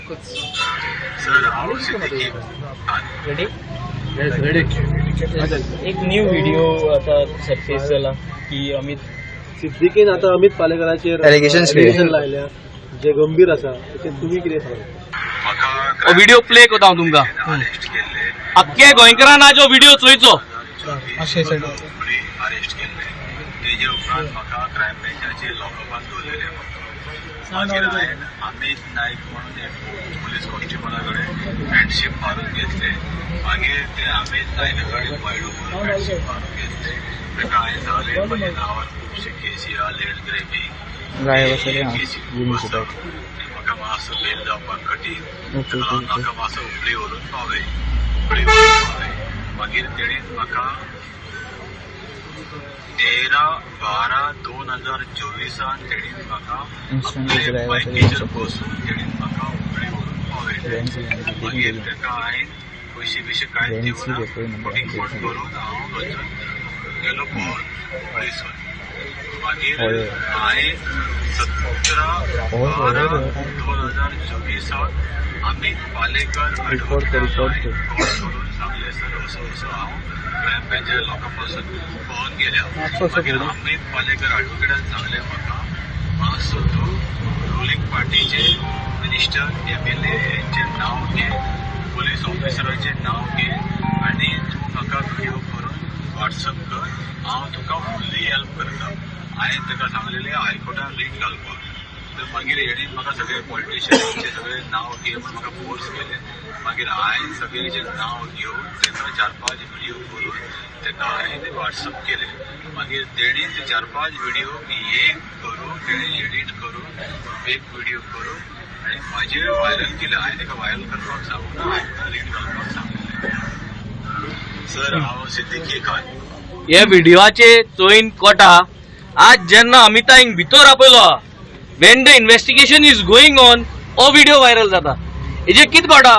Sir, हांव Siddiqui. Ready. Ready. एक new video आता सरफेस जाला की अमित सिद्दीकीन आता अमित पालेकराचेर Allegations केले. allegation लायल्या जे गंभीर आसा, तेचेर तुमी कितें सांगता? म्हाका व्हिडिओ प्ले करता हांव तुमकां. अरेस्ट केल्ले. अख्खे गोंयकारान आज हो व्हिडिओ चोयचो. हुपळी अरेस्ट केल्ले. तेजे उपरांत म्हाका क्रायम ब्रांचाचे लॉकअपान दवरलेले. मागीर हांवें अमित नायक म्हणून एक पुलीस कॉन्स्टेबला कडेन फ्रेंडशीप मारून घेतले. मागीर ते अमित नायका कडेन मेळ्ळो म्हणून फ्रेंडशीप मारून घेतले. ताका हांवें सांगलें, म्हज्या नांवार खुबशे केसी आहा, लँड ग्रेबिंग केसी खूब आसा. म्हाका मातसो बेल जावपाक कठीण. म्हाका मातसो हुपळी व्हरून पावय, हुपळी व्हरून पावय. मागीर तेणेन म्हाका 13-12-2024 तेणेन म्हाका आपले बायकीचेर बसून तेणेन म्हाका हुपळी व्हरून पावयलें. मागीर ताका हांवें पयशे बिशे कांयच दिवना, फटींगपण करून हांव वचून गेलो पळोवन हुपळीसून. मागीर हांवें 17-12-2024 अमित पालेकर कॉल करून सांगलें, सर, असो असो हांव क्रायम ब्रांच्या लॉकअपासून पळोवन गेल्या. मागीर अमित पालेकर ॲडवोकेटान सांगलें म्हाका, मातसो तूं रुलिंग पार्टीचे मिनिस्टर, एमएलए हेंचें नांव घे, पुलीस ऑफिसराचें नांव घे आनी तूं म्हाका व्हिडिओ करून वॉट्सअप कर, हांव तुका फुल्ली हेल्प करता. हांवें ताका सांगलेलें हायकोर्टान रीट घालपाक. तर मागीर हेणें म्हाका सगळे पॉलिटिशियनांचे सगळे नांव घे म्हूण म्हाका फोर्स केले. मागीर हांवें सगळ्यांचें नांव घेवन ताका चार पांच व्हिडिओ करून ताका हांवें वॉट्सअप केले. मागीर तेणी ते चार पांच व्हिडिओ एक करून, तेणी एडिट करून एक व्हिडिओ करून आनी म्हाजे व्हायरल केले. हांवें ताका व्हायरल करपाक सांगूना, हांवें रीट घालपाक सांगलेलें. सर, हांव सिद्दीकी खान. हे व्हिडिओचे चोयन कोटा आज जेन्ना अमिता हिंग भितर आपयलो, when the investigation is going on, हो व्हिडिओ व्हायरल जाता. हेजे कित कोटा?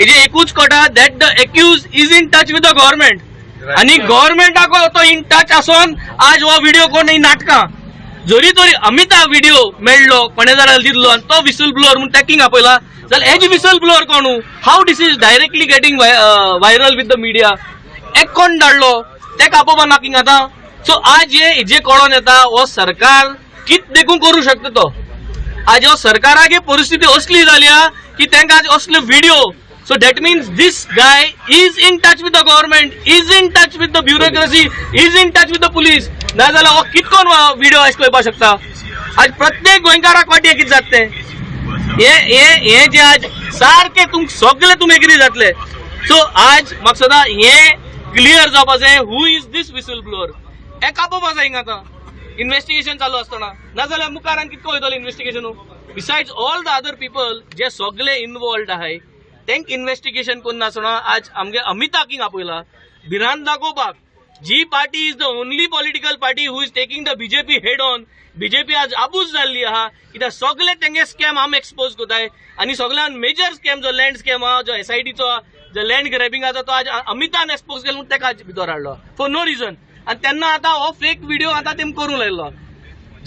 हेजे एकूच कोटा that the accused is in touch with the government. आनी गव्हर्मेंटाक तो इन टच आसोन आज हो व्हिडिओ कोण ही नाटकां. जरी तरी अमिता व्हिडिओ मेळ्ळो, कोणे जाल्यार दिल्लो आनी तो विसल ब्लोअर म्हूण टॅकिंग आपयला जाल्यार हेज विसल ब्लोअर कोणू? How this is directly getting viral with the media? एक कोण धाडलो तेका आपोवपा नाकिंग आतां. सो आज हे जे कळोन येता, हो सरकार कित देखून करू शकता तो. आज हो सरकाराक ही परिस्थिती असली जाल्या की तांकां आज असले video. So that means this guy is in touch with the government, is in touch with the bureaucracy, is in touch with the police. नाजाल्यार हो कितकोन व्हिडिओ आयज कळपाक शकता? आज प्रत्येक गोंयकाराक वाटी कितें जाता तें. हे हे हे जे आज सारके तुम सगळे तुमी एग्री जातले. सो आज म्हाका सदां हे क्लियर जावपा जाय, who is this whistle blower? हे कापोवपा जाय हिंगा आतां इन्व्हेस्टिगेशन चालू आसतना. नाजाल्यार मुखार आनी कितको वयतलो investigation? Besides all the other people जे सगळे इनवॉल्ड आहाय, तेंक इन्व्हेस्टिगेशन करून नासतना आज आमगे अमिताक हिंग आपयला भिरांत दाखोवपाक. जी party is the only political party who is taking the BJP head on. BJP आज आबूज जाल्ली आहा, कित्याक सगळे तेंगे स्कॅम आमी एक्सपोज करताय. आनी सगळ्यान मेजर स्कॅम जो लँड स्कॅम आहा, जो एसआयटीचो जो लँड ग्रॅबिंग आसा, तो आज अमितान एक्सपोज केलो म्हणून तेका आज भितर हाडलो फॉर नो रिजन. आनी तेन्ना आतां हो फेक व्हिडिओ आतां तेम करूंक लायलो.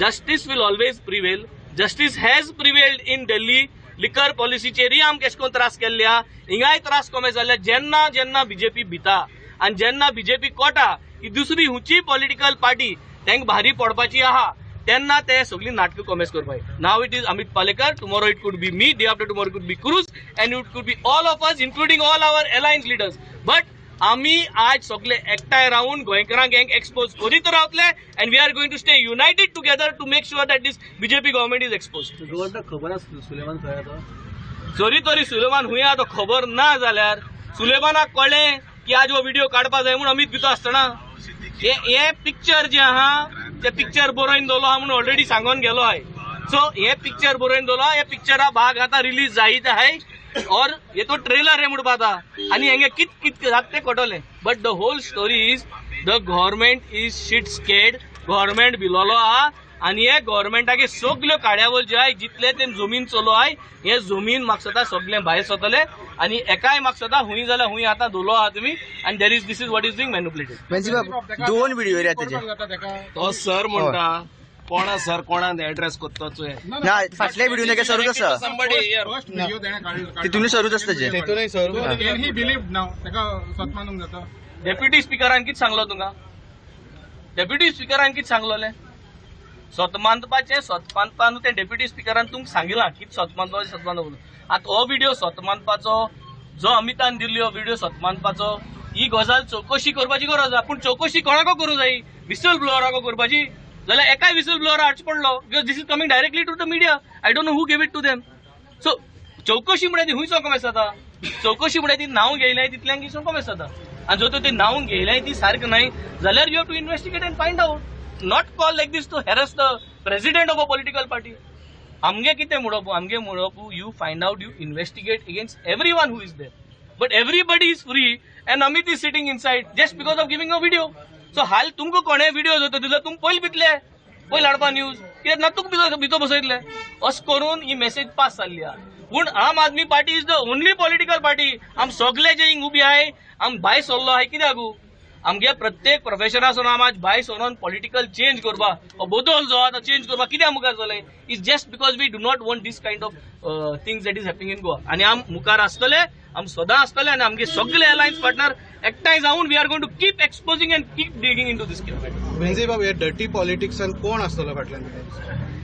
Justice will always prevail. Justice has prevailed in Delhi. Liquor पॉलिसीचेरय आमकां एशे करून त्रास केल्ले आहा, हिंगाय त्रास कमे जाल्ले. जेन्ना जेन्ना बीजेपी भिता आनी जेन्ना बीजेपी कोटा की दुसरी हुंची पॉलिटिकल पार्टी तांकां भारी पडपाची आहा, तेन्ना ते सगळीं नाटकां कॉमेस करपाक. Now it is Amit Palekar, tomorrow it could be me, day after tomorrow could be Cruz and it could be all of us, including all our alliance leaders. But आमी आज सगळे एकठांय रावन गोंयकारांक हेंक एक्सपोज करीत रावतले and we are going to stay united together to make sure that this BJP government is exposed. गव्हर्मेंटाक खबर आसा सुलेमान खंय आसा? जरी तरी सुलेमान हुंय आहा तो खबर ना जाल्यार, सुलेमानाक कळ्ळें की आज हो व्हिडिओ काडपा जाय म्हूण अमीत भितर आसतना हे हे पिक्चर जे आहा ते पिक्चर बरोवन दवरलो आहा म्हणून ऑलरेडी सांगोन गेलो आहे. सो हे पिक्चर बरोवन दवरलो, हे पिक्चरा भाग आतां रिलीज जायत आहाय और हे तो ट्रेलर हे म्हणपा आतां आनी हेंगे कित कित जाता तें कळटलें. But the whole story is the government is shit scared. Government भिलोलो आहा आनी हे गव्हर्मेंटागे सगल्यो कार्यावळ ज्यो आहाय, जितले ते जमीन चलो आहाय, हे जमीन म्हाका दिसता सगळे भायर सरतले. आनी एकाय म्हाका दिसता हुंय जाल्यार हुंय आतां धरलो आहा तुमी आनी there is this is what is being manipulated. बाब, दोन व्हिडिओ येयल्या तेजे. तो सर म्हणटा कोणा सर कोणाक एड्रेस कोत्तो चोय. ना, फाटल्या व्हिडिओ तेगे सरूच आसा. Somebody here. First video तेणें काडलो. तितूनय सरूच आसता तेजे. तेतूनय सर. Can he believe नाव? ताका सत मानूंक जाता? डेप्युटी स्पिकरान कितें सांगलो तुका? डेप्युटी स्पिकरान कितें सांगलोलें? सत मानपाचें, सत मानपा न्हू तें. डेप्युटी स्पिकरान तुमकां सांगिलां कितें सत मानपाचें, सत मानपा. आतां हो व्हिडियो सत मानपाचो जो अमितान दिल्ली, हो व्हिडियो सत मानपाचो, ही गजाल चवकशी करपाची गरज आसा. पूण चवकशी कोणाको करूं जाय? विसल ब्लोअराको करपाची जाल्यार एकाय विसल ब्लोअर हाडचो पडलो, because this is coming directly to the media. I don't know who gave it to them. So चवकशी म्हळ्यार ती खंय कमेस जाता? चवकशी म्हळ्यार ती नांव घेयल्याय तितल्यांक कमेस जाता. आनी जर तर ती नांव घेयल्याय ती सारकें न्हय जाल्यार you have to investigate and find out, not call like this to harass the president of a political party. आमगे कितें म्हणप? आमगे म्हणप, you find out, you investigate against everyone who is there, but everybody is free and Amit is sitting inside just because of giving a video. So हाल तुमकां कोणें video जर दिलो, तुमी पयलीं भितले, पयलीं हाडपा न्यूज कित्याक ना तुका भितर भितर बसयतले. अशें करून ही मेसेज पास जाल्ली आहा. पूण आम Aadmi party is the only political party. आम सगळे जे हिंग उबी आहाय, आम भायर सरलो आहाय कित्याक? आमगे प्रत्येक प्रोफेशनासून आम आज भायर सरोन पॉलिटिकल चेंज करपा, हो बदल जो आहा तो चेंज करपा कित्याक मुखार जाले is just because we do not want this kind of things that is happening in Goa. आनी आम मुखार आसतले, आम सदां आसतले आनी आमगे सगळे अलायन्स पार्टनर एकठांय जावन we are going to keep exposing and keep digging into this. Venzy बाब, हे डर्टी पॉलिटिक्सान कोण आसतलो फाटल्यान?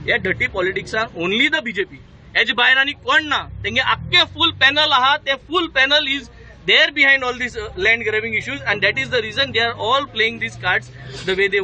ह्या डर्टी पॉलिटिक्सान ओनली the BJP. हेजे भायर आनी कोण ना. तेंगे आख्खे फूल पॅनल आहा, ते full panel is there behind all these land grabbing issues, and that is the reason they are all playing these cards the way they